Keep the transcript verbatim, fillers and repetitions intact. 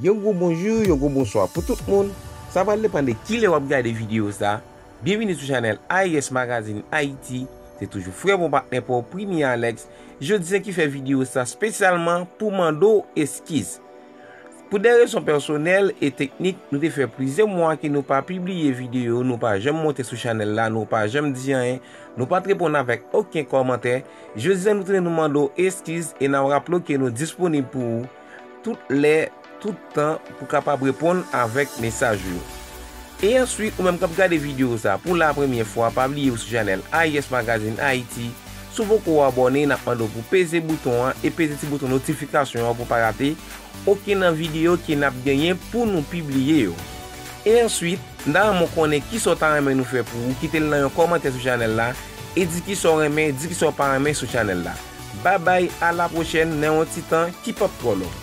Yon gwo bonjou, yon gwo bonswa pou tout moun. Sa pral depann de kilè w ap gade videyo sa. Byenvini sou chanèl A I S Magazine Haïti. Se toujou frè bon patnè pa w, Primi Alex. Jodi a ki fè videyo sa espesyalman pou mande w eskiz. Pou de rezon pèsonèl e teknik, nou te fè plizyè mwa ke nou pa pibliye videyo, nou pa janm monte sou chanèl la, nou pa janm di anyen, nou pa t reponn avèk okenn kòmantè. Jodi a nou tounen nou mande w eskiz e n ap raple w ke nou disponib pou ou tout lè, tout tan pou kapab reponn avèk mesaj ou yo. E answit, ou menm k ap gade videyo sa pou la premyè fwa, pa bliye ou sou chanèl A I S Magazine Haïti. Si w poko abòne, n ap mande w pou peze bouton an e peze ti bouton notifikasyon an pou pa rate okenn nan videyo ke n ap genyen pou nou pibliye yo. E answit, m ta renmen w konnen kisa w ta renmen nou fè pou ou, kite l nan yon kòmantè sou chanèl la, e di kisa w renmen, di kisa w pa renmen sou chanèl la. Babay, a la pwochèn nan yon ti tan ki p ap twò long.